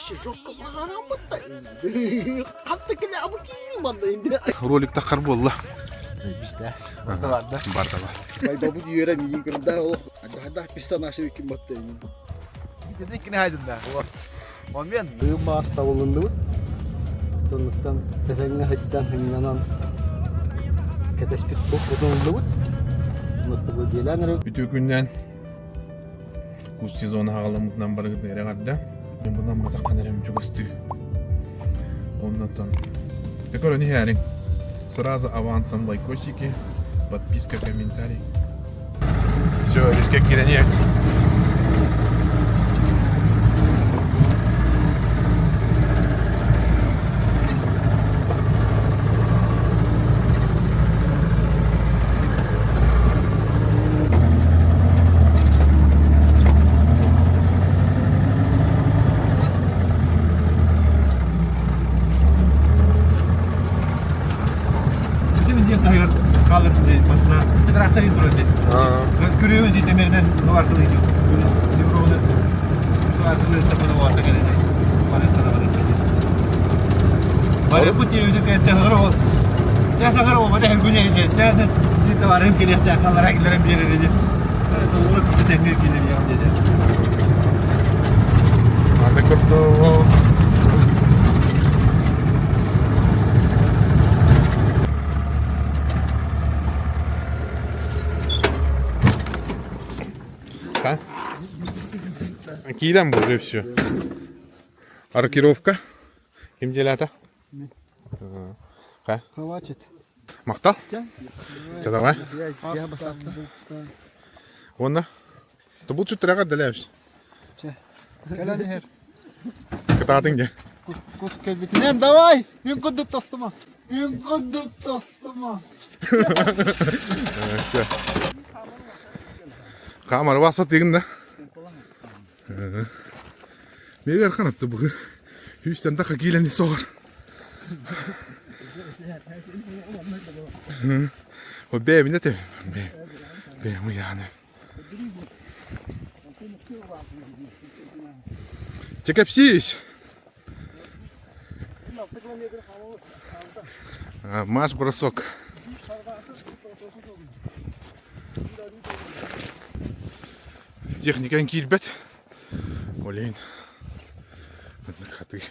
Вообще жестко Ролик таххар буолла. Бистэ. Барда барда. Барда бар. Байбабыт үөрэ миигин кырда ол. Ада персонаж ким батта. Итини кини хайдында. Момент. Тыымаах табылынныбыт. Тоннуттан этэҥҥэ сылдьан сынньанан кэтэспит бутуллубут. Оннуттан дьиэлээн эрэ Үтүө күннээн Кус сезона хаҕаламмытынан барыгытын эрэ эҕэрдэ. Бунан матаххан эрэ чугастыы. Оннотон Ты көрөн иһээриҥ. Сразу авансом лайкосики, подписка, комментарий. Все, риске киирэн Бүтүн диэн таһыгар хаалар басына трактор турар дии. Күрүөбүн дии тэмэринэн аркылыы Европаны аркылыы таппыта уата кэлэн Барыппыт диэбитин кэнтэ хагыр ол чаас хагыр ол бата күн эридэ тәнэ товарым келехте халлара килерен биэрер диye. Ула күтәңгә килер я диде. Аны курдук. А? Киирэн буолуо все. Рокировка. Ким делята? Ха? Хватит. Махтал. Чэ давай. Я басапта. Уонна? Тобул чуттараҕа дэлээбис. Кэлэн иһэр. Кытаатыҥ дьэ. Кус кэлбитинэн давай! Үн курдук тостума! Үн курдук тостума! Все. Хаамар баса тыгын да. Мегер ханатты бугы. Хүстен така киилени соғар. О бэбине те. Бэ. Бэ уяны. Чекепсись. Маш бросок. Техникаң киирбэт. Олейн. Хаты.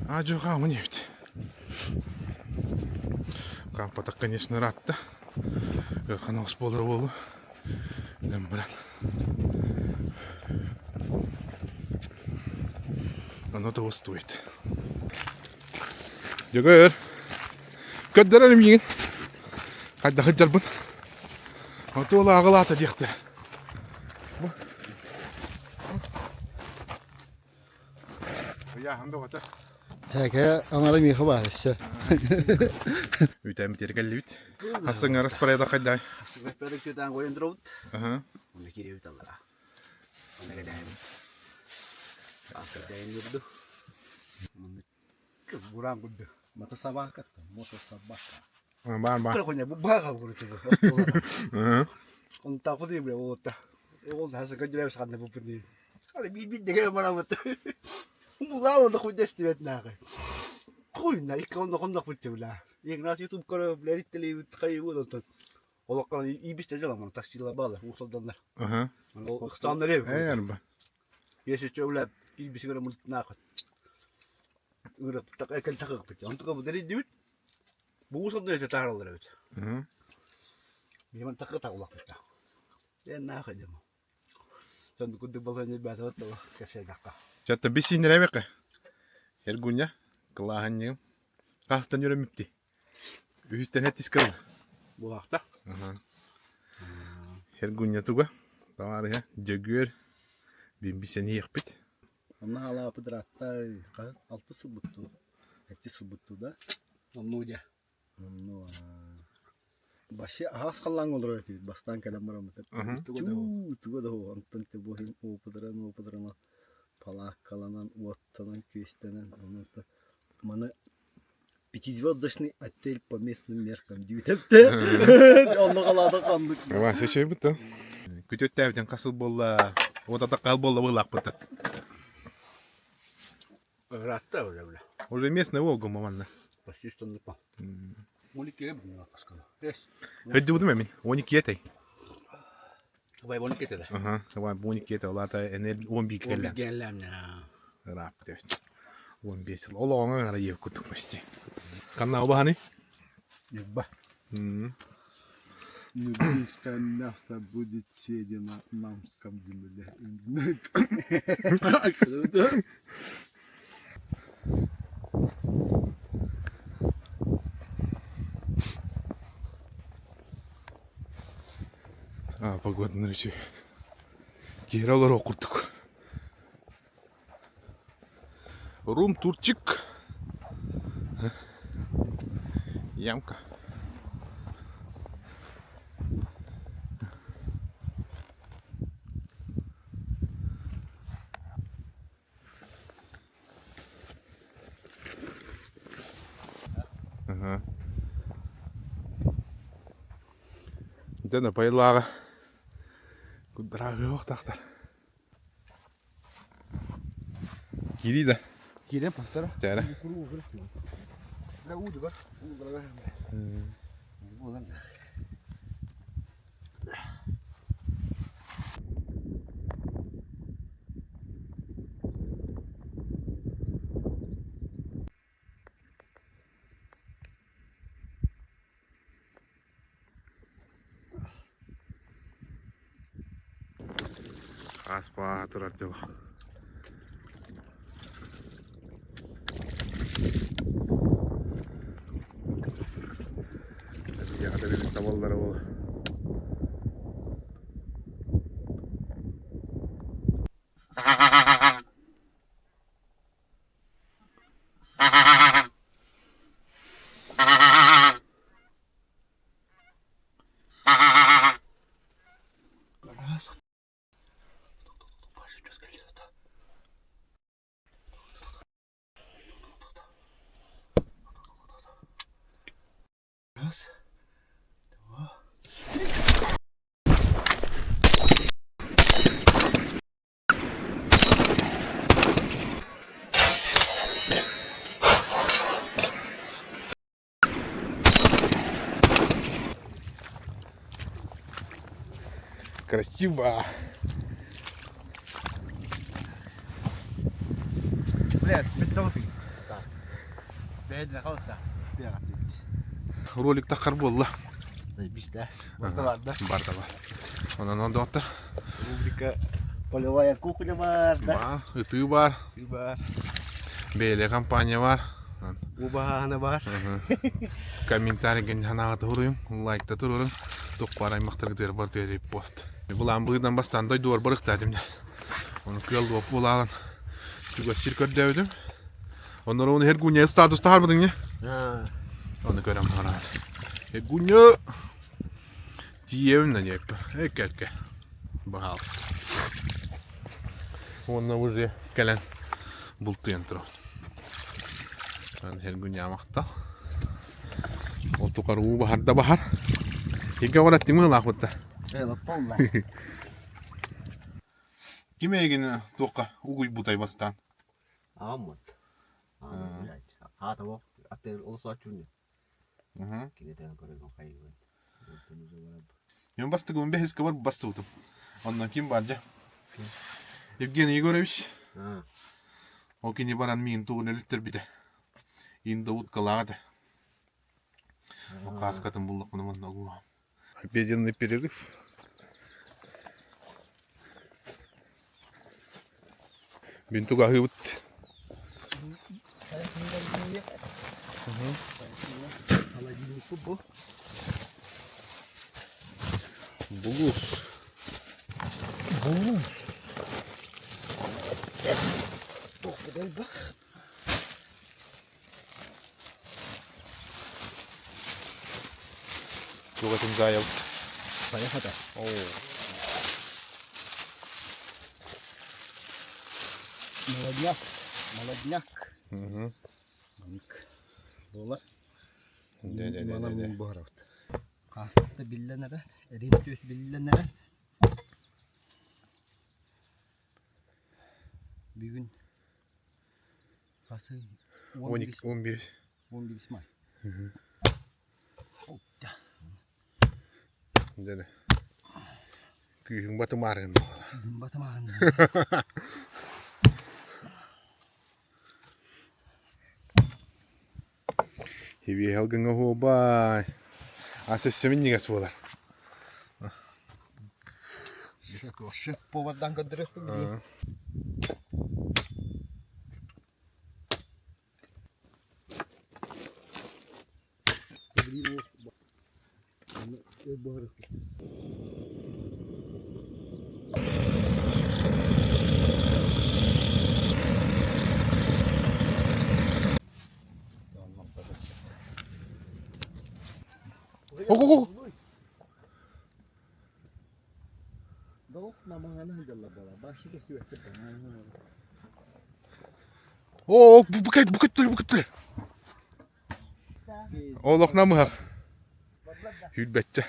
А жуха мне ведь. Кампатак, конечно, рад да. Ханалыс болар болу. Брат. Оно того стоит. Дьөгөр. Көрдөрөр миигин. Хайдах сылдьарбын. Отуола аҕылаата диэхтэ. Ыйааһын бөҕөтө. Тэкэ аҥара миэхэ баар өссө. Үүтээн битиэр кэллибит. Хасыҥҥа распорядок хайдай? Распорядок қойын тұробут. Аха. Оны кииребит аллара. Оны кэдэһэбит. Дэйин үрду. Буран курду. Мото собака, мото собака. Баар баар. Коня бу баага курду. Онта куди бile ота. Ол хаса көдүрәбис ханна бу пини. Али би би деге марамат. Мула онда кудес дибет нагы. Куйна икки онда конда кутчула. Игнас YouTube көрө билериттели кайы онтон. Олоккан ибис тежела таксила бала усалданнар. Аха. Ол ыкстаннар эб. Ээ арба. Если чөбләп илбиси көрө мультнакы. Ырып так экел такык бит. Онтука бу дери дибит. Бу усалдан эте тааралар эбит. Миman такы тагулак бит. Э нахы дем. Сон кудды баланы бата оттала кэпсэдакка. Чатта бисиннэрэмэкэ. Эргуня кылааһанньыгым. Хаастан үөрэммипти. Үһүстэн хэттис кыл. Булаахта. Аха. Эргуня туга. Табаарыһа Дьөгүөр бимбисэниэхпит. Онно халаапыт ыраатта алты сылбыттуу, эти сылбыттуу да. Оннуу дьэ. Онно Вообще аһаас халлааҥҥа олорор этибит бастаан кэлэн бараммыт. Чуу, туга да суох. Онтон те бу иһин опытыран опытыран палааккаланан, уоттанан, күөстэнэн онон маны пятизвездочный отель по местным меркам диэбитэ. Онно халаата ханнык. Ава, сөчөйбүт да. Күтүөттээбитин хасыл буолла. Уотата хал буолла быылаахпыт. Уже местный Волгу манна. Почти что 12 бүгүн паскала. Өйдүбүтүм эмин. 12 этэй. Абай 12 этэ. Аха, абай 12 этэ. Улаата эне 11 келлем. 11 келлем. Ыраап деп. 15 жыл. Олоҕоҥо гара иэп курдук почти. Ханна убаханы? Ньурба. Нюрбинское мясо будет съедено на намском земле. А, погода нырычы. Киһи олоро курдук. Рум турчик. Ямка. Ага. Дьэ, пайылааҕа куддарааҕыахтаахтар. Киирии да. Киирэн пахтара. Чээрэ. Да уу бар. Уу бар. Буолан. Аспаа турар дьоло. Яҕата табаллара буолар. Раз, два. Красиво. Блядь, بالتوفيق. Бэйдэ халта. Ролик таххар буолла. Бистэ. Барда барда. Барда бар. Онон ондоттор. Рубрика Полевая кухня бар. Бар, ытыы бар. Бар. Бэйэлэ компания бар. Убаһана бар. Комментарий ханаҕа туруйун, лайкта турурун. Туқпар аймақтар бар пост. Булан быыдан бастан дойдуар барыктаатым. Оны кыал дуоп булаалан. Чугас сир көрдөбүтүм. Оннор оны her гуня статус тахарбыдың не? Оны көрөм барат. Гуня тиевин на неппе. Эккетке. Бахал. Онна уже кэлэн бултуйан турабын. Her гуня махта. Ол тухар уу баһар да баһар. Ике ора тимы лахутта. Лаппалла. Ким эгин туққа угуй бутай бастан. Аммат. Блядь. Хаата бо. Аттер олсаачуни. Кинетен көрөгөн хайгын. Мен бастыгым бехис кабар бастыбытым. Оннан ким бар жа? Евгений Егорович. Ол кини баран миин тугун өлүттөр бите. Инда уткалаады. Кааскатын буллак муну манна угу. Обеденный перерыв. Мин туга хыбыт. Холодильник бу. Булус. Тух Тугатын заял. Поехали. О. Молодняк. Молодняк. Угу. Манык. Буолар. Де-де-де-де-де. Манан Хаста биллен эрэ, эрин түс биллен эрэ. Бүгүн хасы 11. 11 май. Дьэ, күүһүҥ батымаарыгын Батымаарын. Хибиэһэл гыҥа оһуобай. Ас өссө минньигэс буолар. Шеф повардан көрдөрүөхпүн билиим. Ого-го! Оо, букет, букеттер, букеттер. Олох намыһах. Сүүрбэччэ.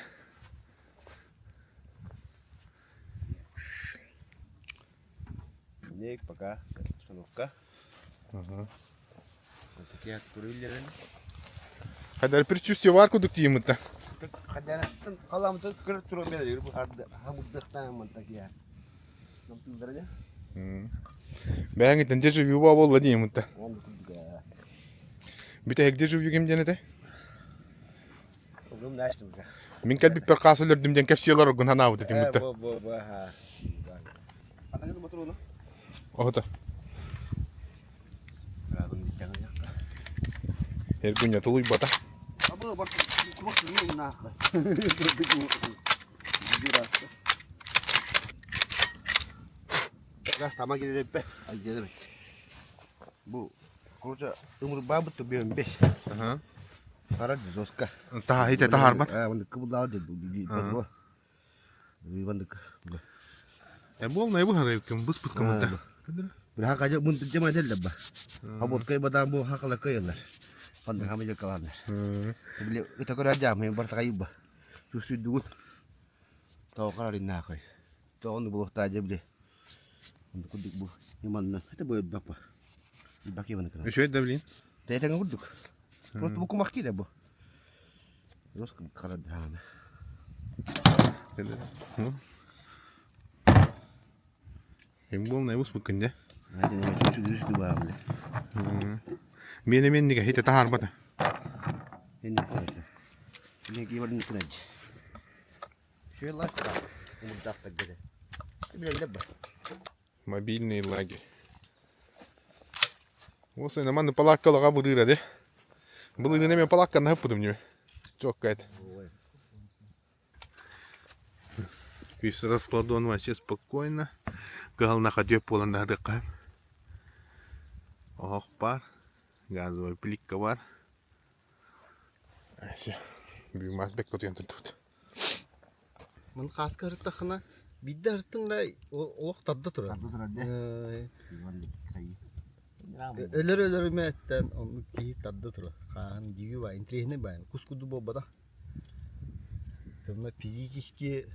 Ник пока установка. Такие көрүллэрин. Хайдар предчувствие бар кудук тиийиммитэ. Хадараттан халамытын көрө туран берер бу хамырдыктааммын такие. Намтылдара Бэйэҥиттэн дежавю буолла диэммитэ. Оннук курдук. Бүтэһик дежавю ким диэн этэй? Огум наштым уже. Мин кэлбиппэр хаас өлөрдүм диэн кэпсиэлэр оргун ханаабыт этим бутта. Бу бу бу ха. Атагын моторону. Оһото. Эргуня тулуйбата. Абы бар курок нахуй. Тама киреппе. Айдебит. Бу короче ымырбаабыт бөөн бес. Аха. Хара жестко. Таһа хите таһарбат. Э, кыбылдаа деп. Бу. Э буолна бу харайкым быс пыткамыта. Бир хака мун жема делле ба. Хабот кай бадан бу хакала кайылар. Ханда хама жакаланар. Били ыта көрө жам мен бар тагайба. Чусүйдүгүн. Тоокар инна кай. Тоон булухта жебли. Онду кудук бу. Яманна. Это будет бапа. Баки вана кара. Үчүгэй да билин. Тетен курдук. Просто бу кумак кире бу. Жестко карадана. Эм буолна бус буккун де. Чусүйдү баамле. Мени менниге хите таһарбата. Энни короче. Не киберни кунaj. Шуй лашка. Умурдахта геде. Биле ба. Мобильный лагерь. Осы наманны палаккалаға бұрыра де. Бұл неме палакканы хыппыдым неме. Жоқ кайт. Весь раскладон вообще спокойно. Кыһална хөтүөп буолан даһадыкка. Оһох бар. Газовый плитка бар. Бүймас бек көтүөн турдубут. Мын қаска ырыттахына бидде ырыттың да олох тарда турар. Өлөр өлөрүмэ эттен оннук киһи тарда турар. Хаан дьиги баа интириэһинэй баа кус курдук буолбатах. Тымна физически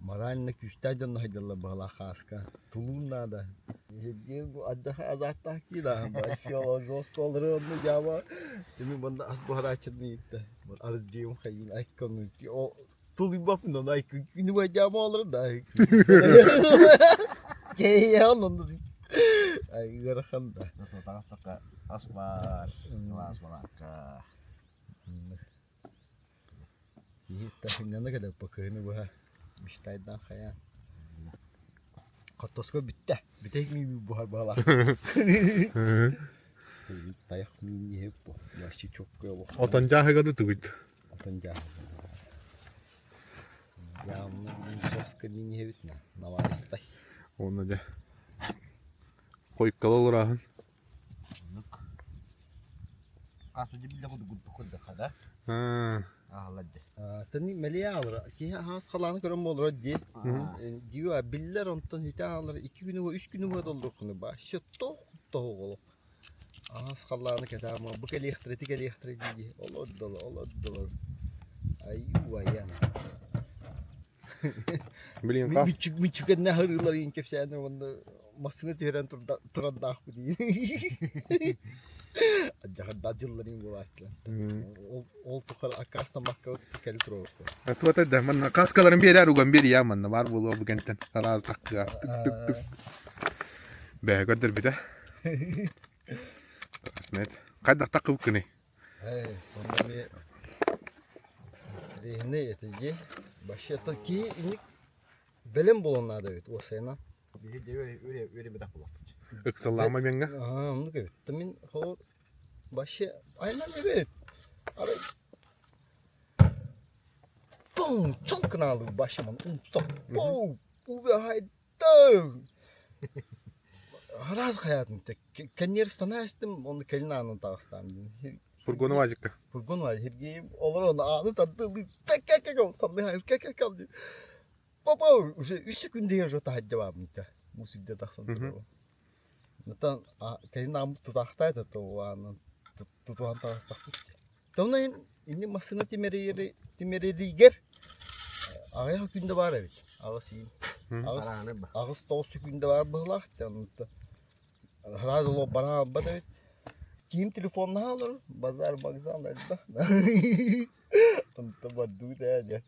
морально күүстээх дьонно сылдьаллар быһалаах хааска. Тулуун наада. Аддаха азааттаах кии да вообще жестко олорор онно дьаба. Эми манна ас буһарааччыны ииттэ. Арыдьыым хайын айкканы тулуйбаппын да айккы күнү дьаба олорор да. Кэйэ онно ай ыарахан да. Таҥастакка ас бар, кылаас балаакка. Киһи таһынньана кэлэр кыһыны быһа мечтайдаан хайаан. Хортоска бүттэ. Бүтэһик миин буһар баҕалаах. Тайах миин иһип бу. Вообще чоккой олох. Отон дьааһыга да тугуйт. Отон дьааһыга. Явно соска миин иһэбит на. Наваристай. Онно дьэ. Хойуккала олорааһын. Оннук. Хас биллэ курдук курдук да. Аалладды. Тани мэлиэ аалара. Киһи аһаас халааны көрөн буолара дии. Дии биллэр онтон үтэ аалара икки күнү үс күнү быһа доллурхуну ба. Все тоох тоһоҕолох. Аһаас халааны кэтаама бу кэлиэхтэрэ ити кэлиэхтэрэ дии дии. Олордолор олордолор. Айуу айан. Блин, хас Мүччүк мүччүкэннэ харыылар иин кэпсээнэ уонна массыына түһэрэн турандаахпыт дии. Дьаһарда дьылларын буолааччылар. Ол тухары аккаастаммакка кэлэ туруорбут. Туота да манна каскаларын биэрээр уган биэрийэ манна баар буолуо бу кэнтэн араас таккыга түк түк түк. Бэйэ көрдөрбүтэ. Рахмет. Хайдах таккыбыккыный? Эй, онно эмиэ интириэһинэй этэ дии. Вообще то киһи инник бэлэм буолуон наада эбит уопсайынан. Ыксаллаама миҥҥэ? Аа, оннук эбит. Да мин холобур вообще айынан эбит. Арай Пум! Чолкунаалыы вообще ман умсап. Пум! Убегайдым! Араас хайаатын кэнниэр станаастым, оны кэлин аанын таҕыстаам диэн. Фургону вазикка. Фургон вазик. Сергей олорон ааны тардылыы кэ-кэ-кэ санныһа кэ-кэ-кэ диэн. Папа уже үс секунда уже таһырдьа баабыта. Муус үрдэ тахсан турар. Натан кэлин ааммыт тутаахтаай да аанын тутуһан таҕыстахпыт. Тонна инни массыына тимирэригэр аҕыйах күндэ баар эбит. Аҕыс иин. Аҕыс тоҕус күндэ баар быһылаах. Сразу олох бараабат эбит. Киим телефоннаһа олорор. Базар вокзал элбэх. Онто бардуу дээ диэн.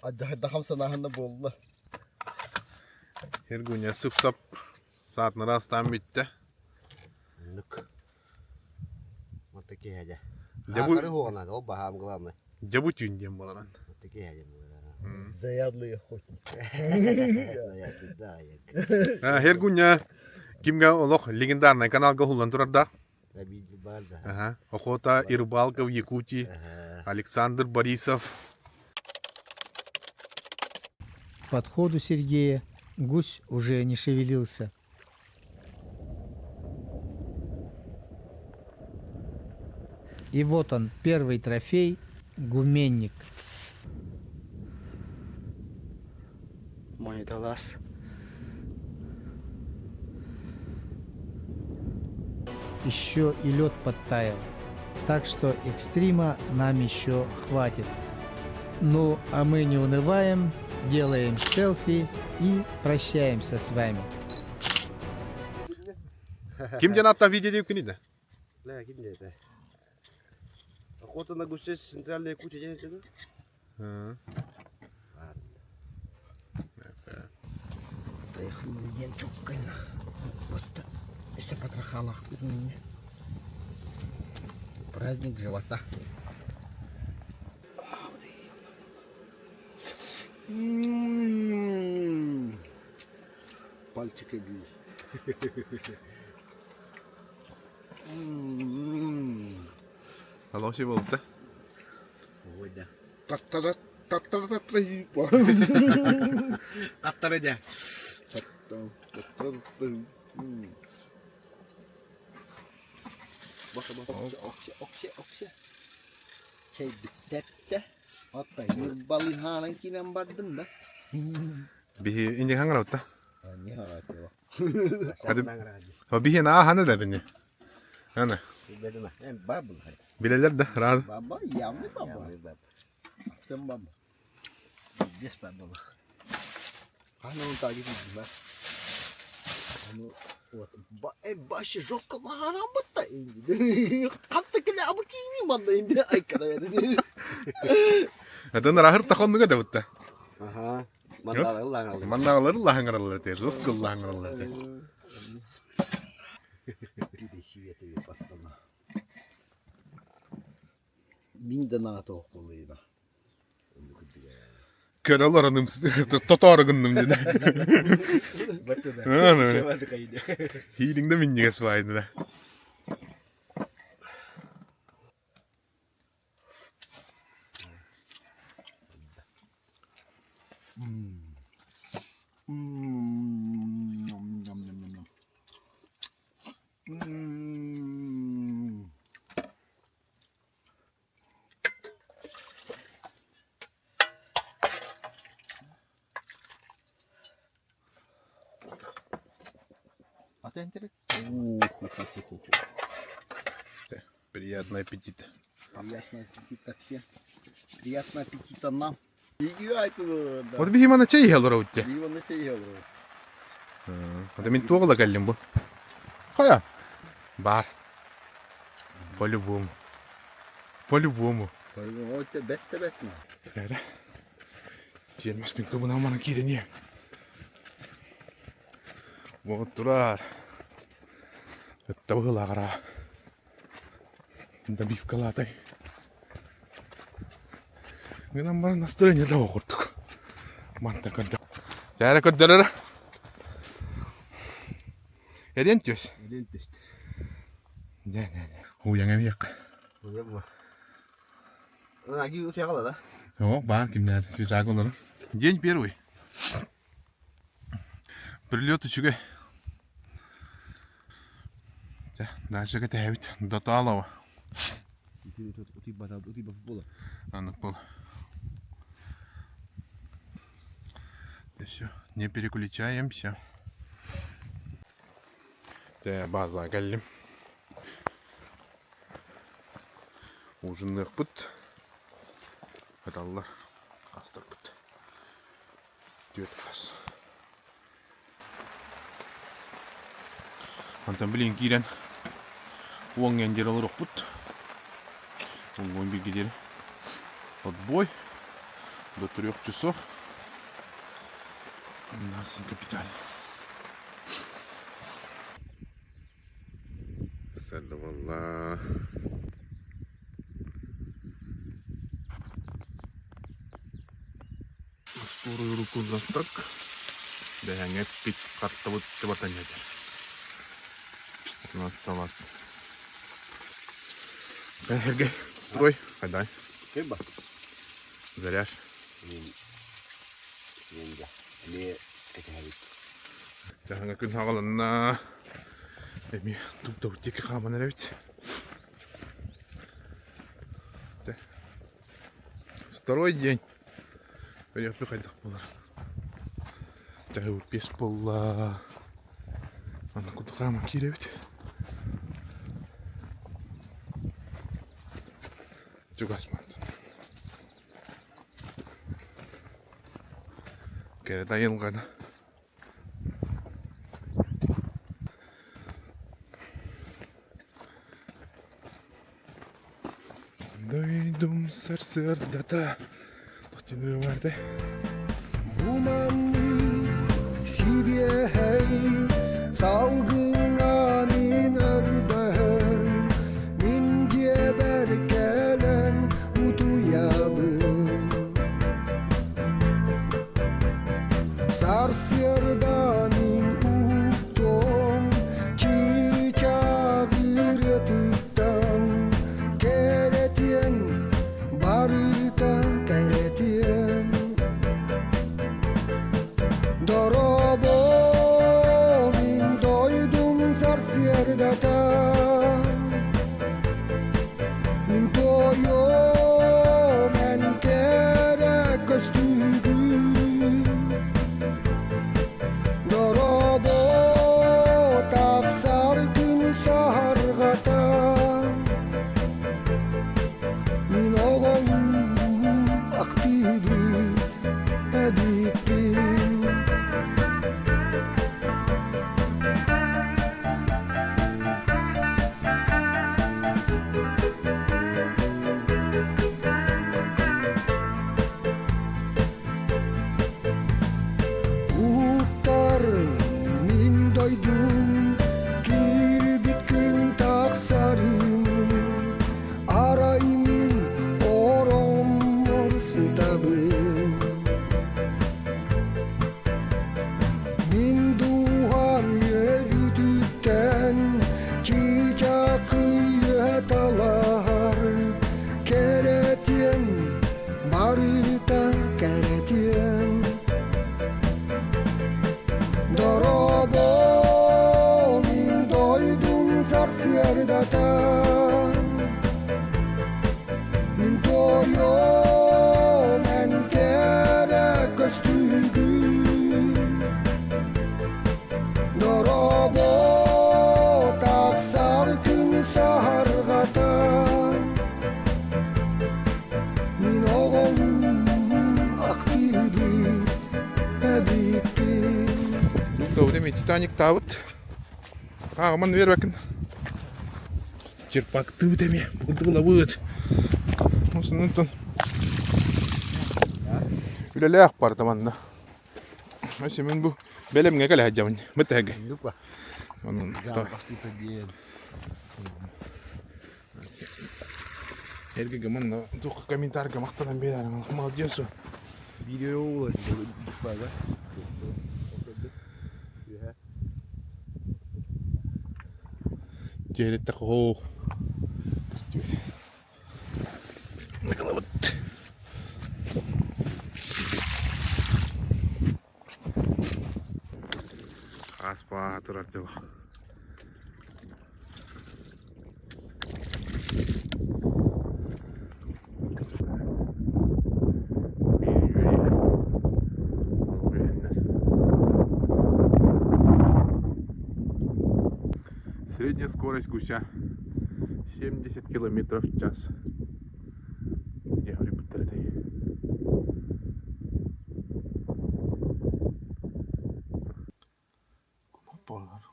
Адьаһайдахам санааһына буолла. Эргуня сып-сап саатынара астаан бүттэ. Оннук. Вот такие дьэ. Дьэ бу Хаакары хуоҕунаада, ол баһаам главное. дьэ бу түүн диэн буоларан. Вот такие дьэ буоларан. Заядлый охотник. Эргуня кимгэ олох легендарный каналга уһуллан турардаах. Ага. Охота и рыбалка в Якутии. Александр Борисов. К подходу Сергея гусь уже не шевелился. И вот он, первый трофей – гуменник. Монеталас. Еще и лед подтаял. Так что экстрима нам еще хватит. Ну, а мы не унываем, делаем селфи и прощаемся с вами. Ким диэн ааттаах видео диэбиккиний да? Бля, ким диэтэ? Охота на гусе с центральной Якутии диэн этэ Поехали диэн чоккайна. Вот өссө потрохалаахпыт инньэ. Праздник живота. Пальчики били. Алло, буолта. Ой, да. Таттара таттара таттара Таттара дьэ. Таттара Оксе, оксе, Чэй бүттэттэ. Отта ньурбалыһаанан киирэн бардым да. Биһи инде хаңарабытта. Не харатыла. Биһи наа ханы да бини. Ана. Билелер да, рад. Баба, явный баба. Всем баба. Без бабалых. Хаһан таги ба. Аны вот башы жестко лаһаран батта инди. Хатта кele абы киини манна инди айкара берди. Атын рахыр тахоннуга да бутта. Аха. Маннаалар Маннаалар лаһаңаралар те, жестко лаһаңаралар те. Мин да наата охулуйна. Көрө олороным тотоору гынным деді. Хиилиҥ да минньигэс баайда да. Приятного аппетита. Приятного аппетита всем. Приятного аппетита нам. Вот биһи мана чэй иһэ олоробут дии. Биһи манна чэй иһэ олоробут. Вот мин туох ыла кэллим бу? Хайа? Бар. По-любому. По-любому. По-любому. Бэт да бэт. Эрэ. Тиэрмэс мин кыбынан манан киирэниэ. Вот турар. Ытта быһылааҕара. Добивкалаатай. Гынан баран настроение да курдук. Мантан көрдөх. Дьээрэ көрдөрөрө. Эриэн түөс. Эриэн түстэр. Дьэ, дьэ, дьэ. Уйаҥа эмиэк. Уйаҥа. Аги утуяҕала да? О, баар кимнээр свежак олорор. День первый. Прилет үчүгэй. Дьэ, дальше кэтэһэбит. Доталова. Аннык буол. Все, не переключаемся. Дьэ, базаҕа кэллим. Ужинныахпыт. Ыталлар. Астарбыт. Түөрт хас. Онтон билигин киирэн уоҥҥа диэри олоруохпут. Уҥуон бииргэ диэри. Отбой. До трех часов. У нас капиталь. Сарда Скорую руку завтрак. Дэһэҥҥэ эппит хартабыт чыбатан этэр. У нас салат. Эрге, строй, хайдай. Кыба. Заряж. Эмиэ кэтэһэбит. Дэһэҥҥэ күн хаҕаланна. Эмиэ тук-тук диэки хааман эрэбит. Второй день. Көрүөхпүт хайдах буолар. Дьэ, пес буолла. Аны курдук хааман киирэбит. Чугас мантан. Кэрэ айылҕаны. Дойдум сарсыардата Тохтинуйумардай Буманный сибиэһэй салгыҥҥа мин өрдөһөр мин дьиэбэр кэлэн утуйабын Сарсыарда мин уктуом чыычаах ырыатыттан кэрэтиэн барыта кэрэтиэн Дорообо мин дойдум сарсыардата Мин туойуом эн кэрэ көстүүгүн Дорообо тахсар күн саһарҕата Мин оҕолуу актыыбыт эбиппин Уһуктар мин дойдум киирбит күн тахсарынын арай мин ороммор сытабын Мин дууһам үөрүүтүттэн чыычаакыйа талаһар кэрэтиэн барыта кэрэтиэн Дорообо мин дойдум сарсыардата Мин туойуом эн кэрэ көстүүгүн Дорообо тахсар күн саһарҕата Мин оҕолуу актыыбыт эбиппин Ну, да, Титаник таабыт. Ааҕыман биэрбэккин. Черпактыыбыт эмиэ, бурдугулабыт. Осуннан үлэлээх барда манна. Өссө мин бу бэлэмҥэ кэлэ сылдьабын. Бытыһыгы. Онон Эргигэ манна туох комментарийга махтанан биэрэрин молодец. Видео Дьиэлитте хоһоо көстүбүт. Ыкылабыт. Хааспаа турар дьыл. Средняя скорость гуся 70 километров в час. Где говорит, Кумах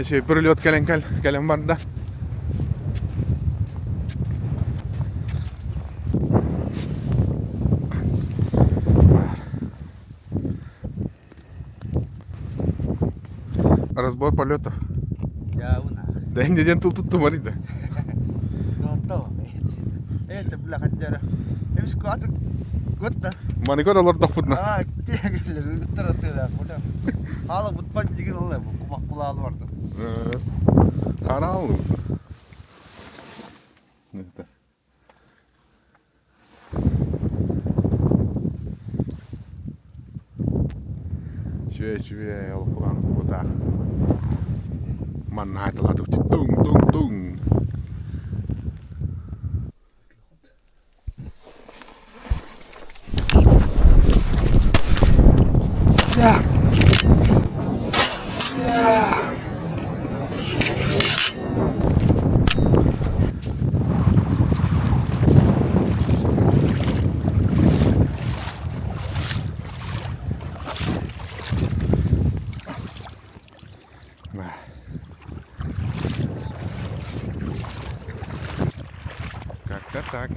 Şey прилет кэлэн кэл кэлэн барда. Разбор полетов. Да иннинэн тыл туттум арыйда. Это бля хаддара. Эмис куаты готта. Маникор олордохпутна. Аа, тиэгиллер ыттар Хаала бутпан дигин олла кумак булаалы барды. Карал. Это. Үчүгэй үчүгэй олохуган кута манна айтылатык туҥ туҥ туҥ Как-то так.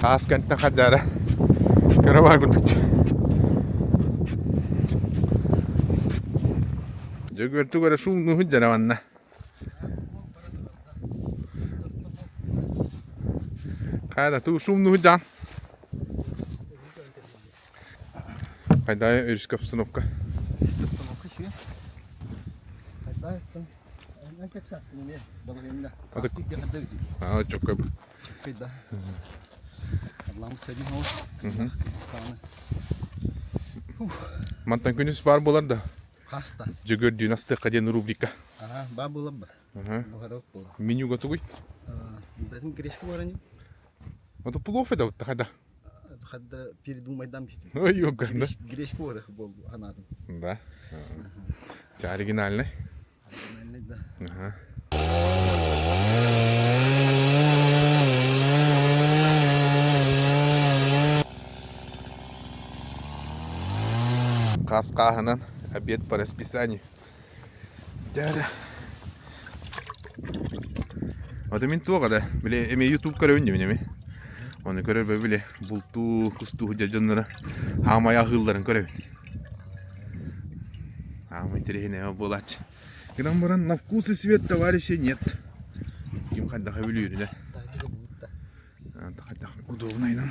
Хаас кэнтэн хадара кыра курдук. Дьөгүөр тугу эрэ сууннуһун дьара манна. Хайда тугу сууннуһун дьаан. Хайда өрүскэ обстановка. Обстановка үчүгэй. Хайда Аа, чоккой. Мантан күнүс баар буолар да. Хаста. Дьөгүөрдүүн астыахха диэн рубрика. Ага, баар буолар ба. Менюга тугуй? Бэтин гречка баран. Это плов это вот хада. Хадда передумайдан бистим. Ой, ёкарно. Гречка бар бол анадым. Да. Ча оригинальный. Оригинальный, да. Ага. Хас хааһынан обед по расписанию. Дядя. Ото мин туох да, били эми YouTube көрөбүн дибин эми. Оны көрөрбө били бултуу, кустуу дьоннора хаамай аһыылларын көрөбүн. Аама интэриэһинэй буолааччы. Гынан баран на вкус и цвет товарища нет. Ким хайдаха бүлүүрүнэ. Хайдах удобнайынан.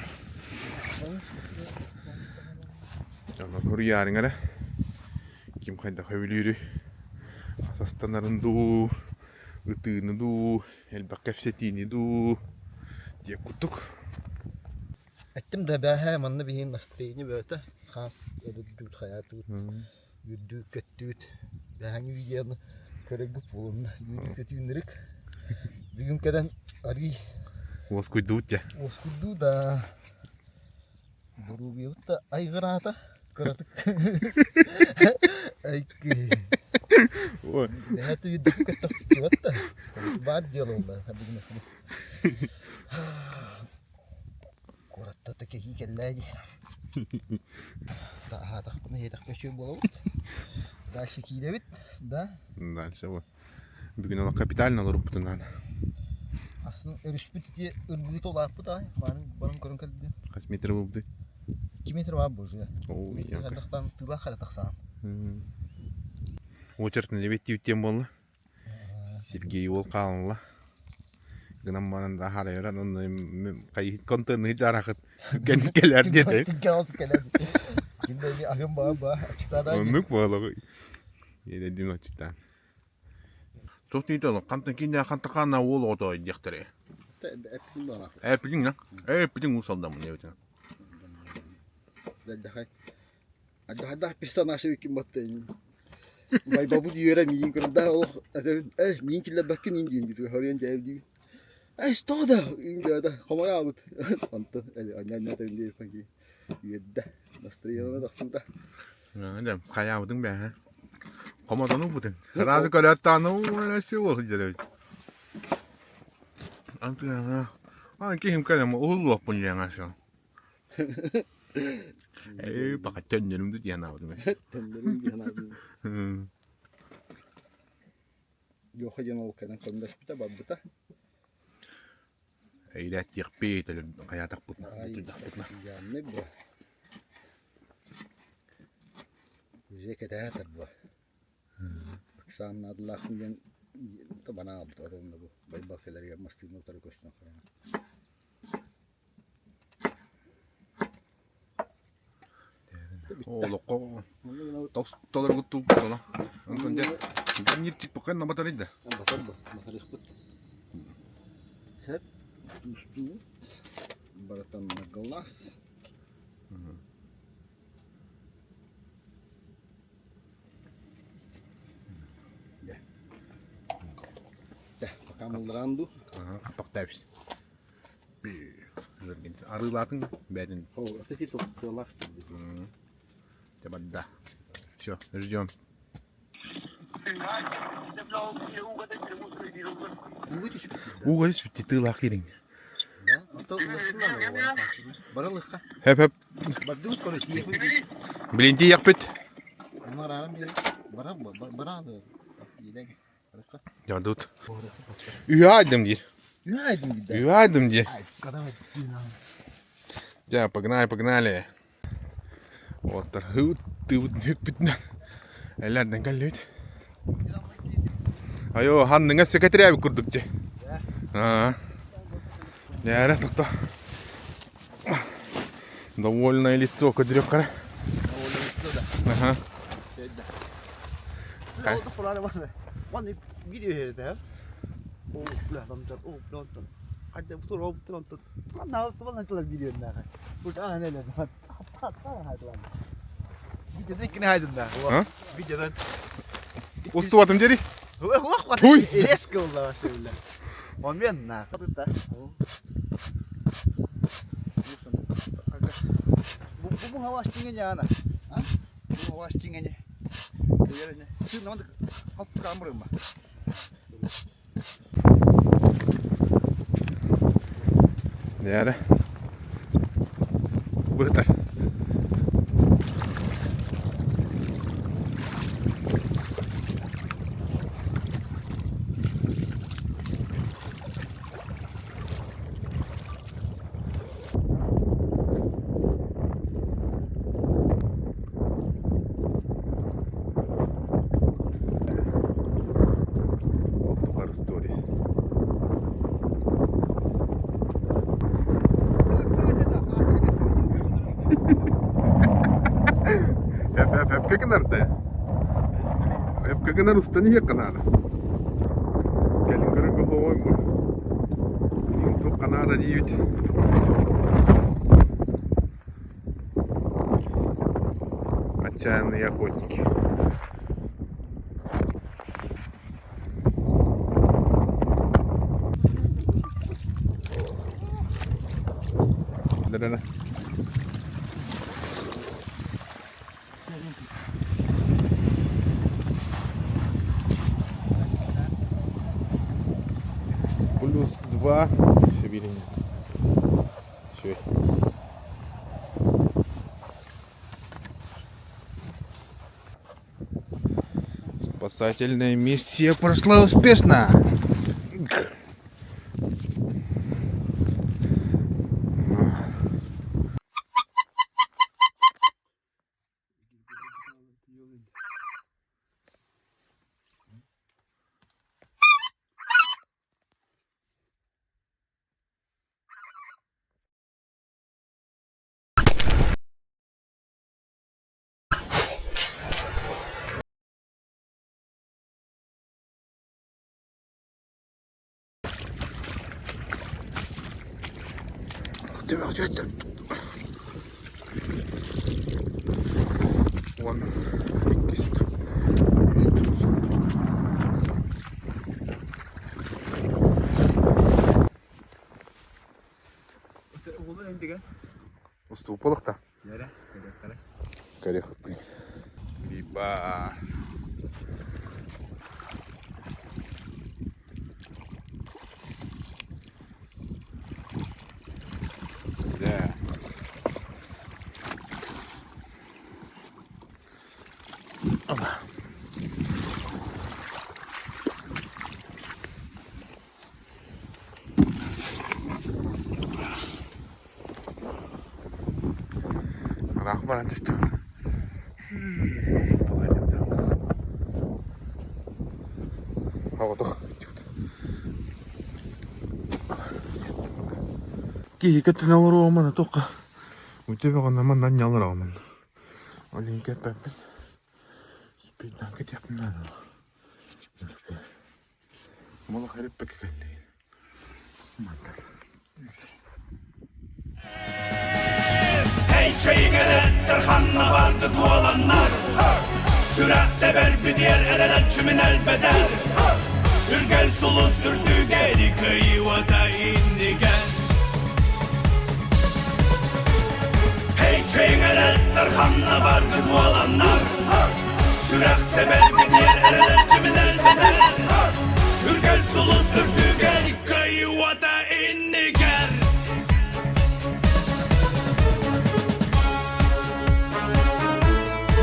Онон суруйаарыҥ эрэ. Ким хайдах сөбүлүүрүй? Ас астанарын дуу, Ытыыны дуу, элбэх кэпсэтиини дуу диэх курдук. Эттим да бээһээ манна биһиги настроение бөтө хаас өрүрдүүт хайаатыыт үрдүү көттүүт бээһээҥҥи видеоны көрөргүт буолунна үүрүү көтүүннэрик бүгүн кэлэн арый Уоскуйдуут дьэ. уоскуйдуу да Доруобуйабыт да айгыраата кыратык. Айкы. Бэһэ түүйдүк көттөхтүбэт да. Баар дело буолла бүгүн. Куоратта да кэһии кэллээ дии. Аһаатахпына иһиэтэхпэ үчүгэй буолабыт. Дальше киирэбит, да? Дальше вот. Бүгүн олох капитально олоруппутунан. Асын өрүспүт ити ырбыыта улааппыт аай. Барын барын көрөн кэлдим. Хас метр буолбутуй? 2 метр баар божуя. Оо, Хардахтан тыылаах хара тахсаан. Очередь эбиттиибит буолла. Сергей уол хаалла. Гынан баран да харайыран онно хайы контентны жарахыт кэн кэлэр диэтэ. Түргэн кэлэр. Кинде агым ба ба ачытаада. Оннук буолар. Еден ачытаан. Туох диэтэ хантан кинэ хантан хаана уол оҕото диэхтэрэ. Эппитиҥ эппитиҥ уу салдамын диэбитин. Адьахайдаах персонаж эбиккин баттайын. Байбабыт үөрэ миигин көрдө олох этэбин э миигин киллэрбэккин иин диэн бүтү хоруйан дьээб диибин. Эй что да иин да хомойаабыт. Онтон анньа этэбин диэбиппин кии үөрдэ. Настроение тахсыбыта. Дьэ, хайаабытыҥ бээһэ. Хомотону бутын. Сразу көрөөт даҕаны уу буол сылдьар эбит. Антыана, а киһим кэлэн уһуллуохпун диэн аша. Ээ, бака төннөрүм дуу диэн аабытым. Төннөрүм диэн аабытым. Леха диэн ол кэлэн көмөлөспүтэ барбыта. Эйилээттиэхпит, хайаатахпытына, тутуйдахпытына. Идеальный бу. Уже кэтэһэ бу. Ыксаан наадалаахпын диэн банаабыт оруонна бу. Байбал кэлэригэр массыына утары көстөн хаалан. Олоххо толоргут тууппутуна. Онтон дьэ ньирчиппыккын батарый да. Батар бу, батарыахпыт. Сөп, туустуу, барытан на глаз. Дьэ. Дьэ, пока мыллараан дуу. Хаппахтаабис. Арыылаатын бээтин. О, это типа сыалаах. Дьэ барда. Все, ждем. Ууга түспүт тыылаах киириҥ. Барылыхха. Хөп хөп. Бардыбыт короче, тиийэхпит. Блин, тиийэхпит. Бара бара Дьадут. Үһү айдым диир. Үһү айдым диир. Үһү айдым диир. Дьэ, погнали, погнали. Уоттар хыут тыыбыт нүкпүтүнэн эллэрдэн кэллибит. Айо, ханныҥа секретарябит курдук дьэ. Аа. Дээрэ тохто. Довольное лицо көдүрүк Ага. Устубатым дери. Туй. Резко болла Момент Бу хаваш тиңене ана. Бу хаваш тиңене. Дээрэ. Быһытар. Ол тухары сторис. Hep hep hep кыкынарда. Hep кыкынар устан иһиэххэ наада. По-моему, туохха наада диибит. Отчаянные охотники. Да-да-да. Плюс 2. Все били. Все. Спасательная миссия прошла успешно. Уон иккис Устуупалыкта. Көрүөхпүн. Либо Да. Опа. Ыраах баран түстүм. Оҕотох Киһи көтөн олоруомана туохха үтүө манна ньалыраҕымын. Ол иһин кэппэппин. Спиддан кэтиэхпин наада. Молох эриппэккэ кэллигин. Мантан. Эй чэйиҥэрэттэр ханна барды туоланнар Сүрэх тэбэр бүтүөр эрэлэччимин элбэтэр Үргэл сулус үрдүгэри кыйыата иннигэр Эй чэйиҥэрэттэр ханна барды туоланнар Сүрэх тэбэр бүтүөр эрэлэччимин элбэтэр Үргэл сулус үрдүгэри кыйыата иннигэр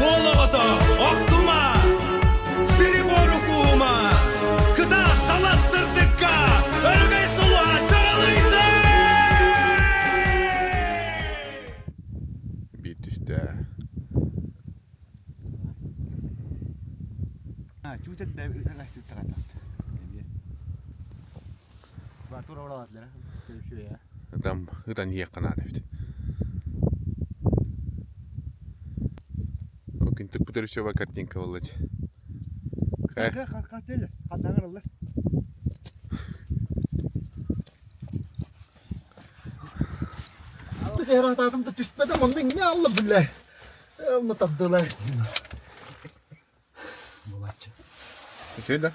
Уол оҕото, охтума, сири-буору куума, кытаат талас сырдыкка, өрөгөй сулуһа чаҕылыйды! Биир түстэ. Ытам, ытан иһиэххэ наада эбит. Ол күн Петручева картинка буолла дии. Ыраатаатым да түспэтим, онно иҥнэ алла биллэ. Онно тардылар. Үчүгэй да?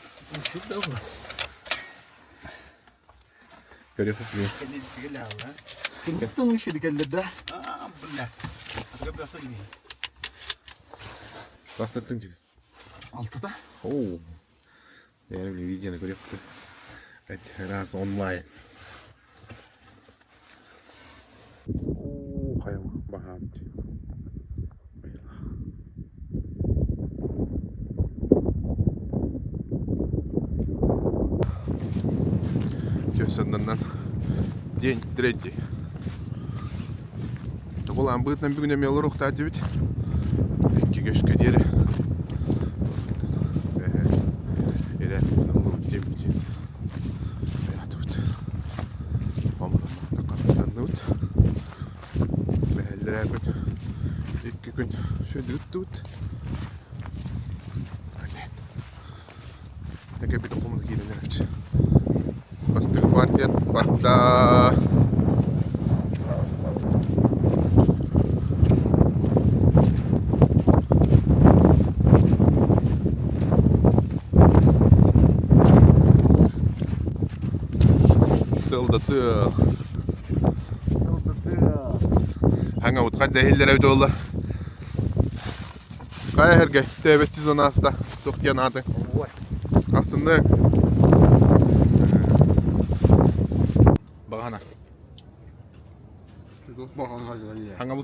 Көрүөх Кимтэн үшүдү кэллэр да? Бастаттың тебе. Алтыта. Оо. Я люблю видеоны көрүөхпүт. Раз онлайн. Оо, хайа баһаам. Чөссөннөн день третий. Тобулаан быытынан бүгүн эмиэ олоруохтаах диэбит. Икки көскө диэри. Эрэ диэбит. Хомуруммут. Бэһэллэрээ күн икки күн сүдүттүбүт. Эке бит хомуна киирэн эрэбит. Рассвет барда. Тыл да тыл. Хаңа утка дэһиллэр эбит буолла. Хайа эргэ тээбэт сезон ааста. Туох диэн ааты? Астыннык. Бағана. Хаңа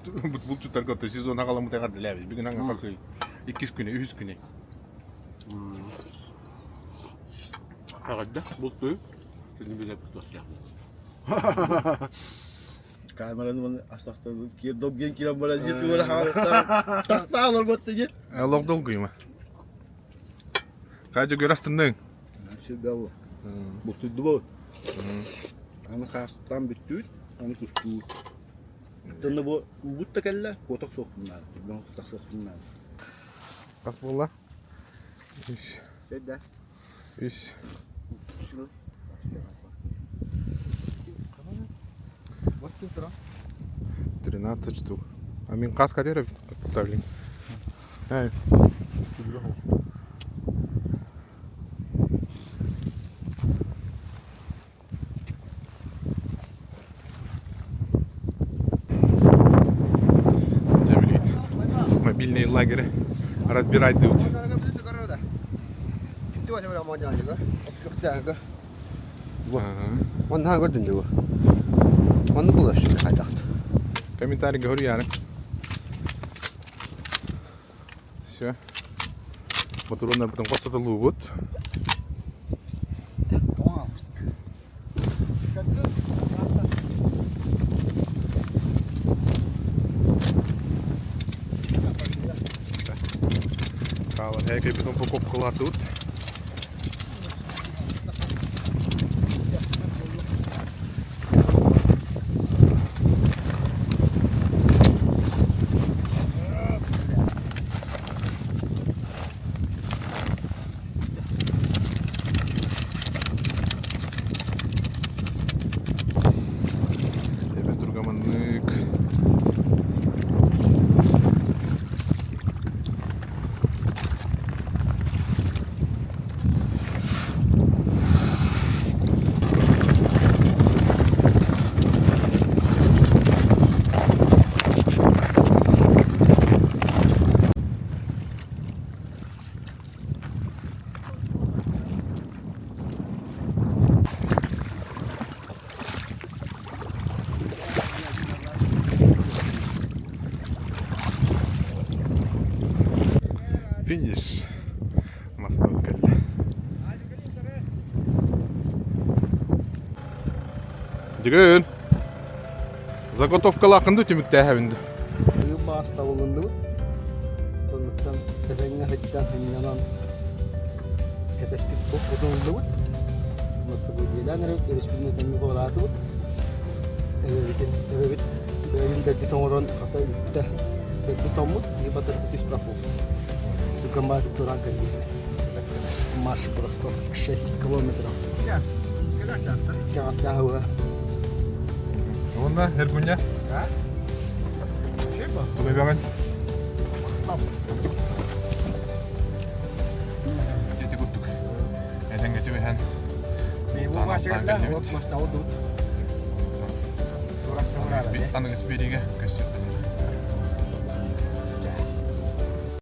булчуттар көттө сезон агаламыт эҕэрдэлээбит. Бүгүн аҥа хасый. Иккис күнэ, үһүс күнэ. Эҕэрдэ бултуй. Күнү билэ тутуохтаах. Камераны маны астахтар киэр долгуйан киирэн баран дьиэ тугу эрэ хаалыктаах тахсаа олорбот да дьиэ. Олох долгуйма. Хайа дьөгүөр астынныҥ? Сүрдээх Бултуйдубут. Аны хаастаан бүттүүт, аны кустуур. Оттон бу уубут да кэллэ, куотах суохпун наада. Түргэн тахсыахпын наада. Хас буолла? Үс. Үс. 13 штук. А мин хас катер поставлен? Эй. Мобильные лагеря разбирать тут. Онна көрдүн дуу. Онну булар хайдахт. Комментарий говорю я. Все. Ботуруоннар потом хостотолуубут. Хаалар һээкэйбитин упаковкалаатыбыт. Эбэ тургаманнык. Финиш. Мастан кэллэ. Дьүгүн. Заготовкалааххын дуу түмүктээһэбин дуу? Быйыл маас табылынныбыт. Тоннуттан тэтэҥҥэ сылдьан сынньанан кэтэспит бутуллубут. Дьиэлээн эрэбит, өрөспүүбүлүкэ тэҥҥэ туораатыбыт. Эбэбитин, эбэбит бэйэбин дэлби тоҥорон хата үттэ. Дэлби тоҥмут, киһи батарбыт түспэх буолбут. Тугамбаатык туораан кэлбит. Марш просто 6 километров. Кэҕэттээх Уонна Эргуня? Тугу эбэҕин? Ити курдук этэҥҥэ түбэһэн аныгыс биэриигэ көстүөх.